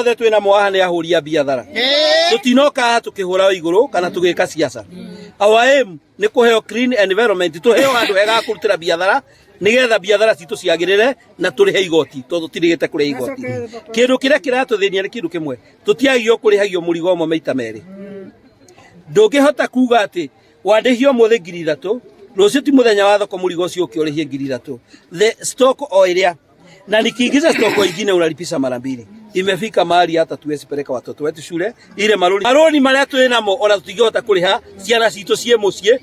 Othe twĩ namo haha nĩ ahũri a biathara. Tũtinoka haha tũkĩhũra igũrũ kana tũgĩka siasa. Our aim nĩ kũheo clean environment, tũheo handũ hega ha kũrutĩra biathara nĩgetha biathara citũ ciagĩrĩre na tũrĩhe igoti, tondũ tũtirĩgĩte kũrĩha igoti. Kĩndũ kĩrĩa kĩratũthĩnia nĩ kĩndũ kĩmwe, tũtiagio kũrĩhagio mũrigo ũmwe maita merĩ. Ndũngĩhota kuga atĩ wandĩhio ũmũthĩ 3000, rũciũ ti mũthenya wa thoko, mũrigo ũcio ũke ũrĩhie 3000. The stock o ĩrĩa na nikiingiza stock ingine unalipisha mara mbili. Imefika mahali hata tuwezi peleka watoto wetu shule, ile maroni maroni maria twĩ namo ona tutingĩhota kũrĩha ciana citũ ciĩ mũciĩ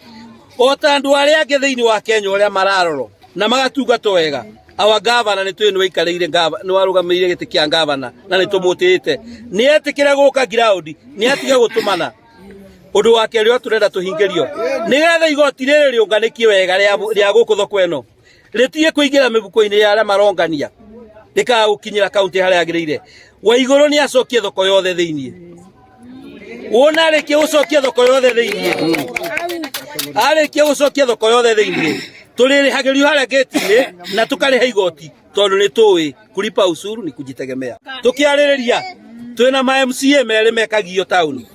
o ta andũ arĩa angĩ thĩinĩ wa Kenya ũrĩa mararorwo na magatungatwo wega. Our governor nĩ tũĩ nĩ waikarĩire, nĩ warũgamĩrĩire gĩtĩ kĩa governor na nĩ tũmũtĩĩte. Nĩ etĩkĩre gũka ground, nĩ atige gũtũmana. Ũndũ wa kerĩ o tũrenda tũhingĩrio nĩgetha igoti rĩrĩ rĩũnganĩkie wega rĩa gũkũ thoko ĩno rĩtige kũingĩra mĩhuko-inĩ ya arĩa marongania, rĩkaga gũkinyĩra kaunti harĩa yagĩrĩire. Waigũrũ nĩ acokie thoko yothe thĩiniĩ. Wona arĩkia gũcokia thoko yothe thĩiniĩ, arĩkia gũcokia thoko yothe thĩiniĩ, tũrĩrĩhagĩrio harĩa gate-inĩ na tũkarĩha igoti, tondũ nĩ tũĩ kulipa ushuru ni kujitegemea. Tũkĩarĩrĩria twĩna ma MCA merĩ mekagio taũni,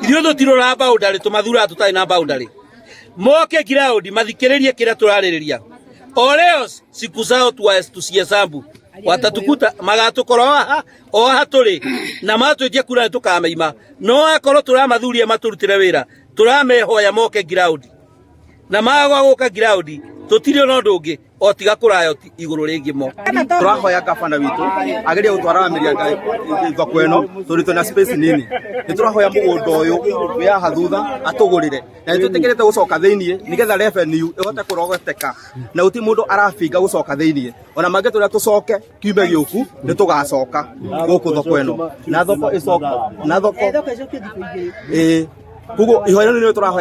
ithuĩ tũtirora boundary, tũmathuraga tũtarĩ na boundary. Moke ground mathikĩrĩrie kĩrĩa tũrarĩrĩria. O leo siku zao tusihesabu, watatukuta magatũkora o haha o haha tũrĩ na matwĩtie kura nĩ tũkameima. No akorwo tũramathuria matũrutĩre wĩra, tũramehoya moke ground, na maga gũka ground tũtirĩ ona ũndũ ũngĩ o tiga kũraya igũrũ rĩngĩ mo. Tũrahoya gabana witũ agerie gũtwararamĩria thoko ĩno, tondũ twĩna space nini. Nĩ tũrahoya mũgũnda ũyũ wĩ haha thutha atũgũrĩre, na nĩ twĩtĩkĩrĩte gũcoka thĩiniĩ nĩgetha revenue ĩhote kũrogoteka, na gũtirĩ mũndũ arabinga gũcoka thĩiniĩ. Ona mangĩtwĩra tũcoke kiumia gĩũku, nĩ tũgacoka gũkũ thoko ĩno na thoko ĩcoka na thoko ĩĩ. Koguo ihoya nĩ tũrahoya.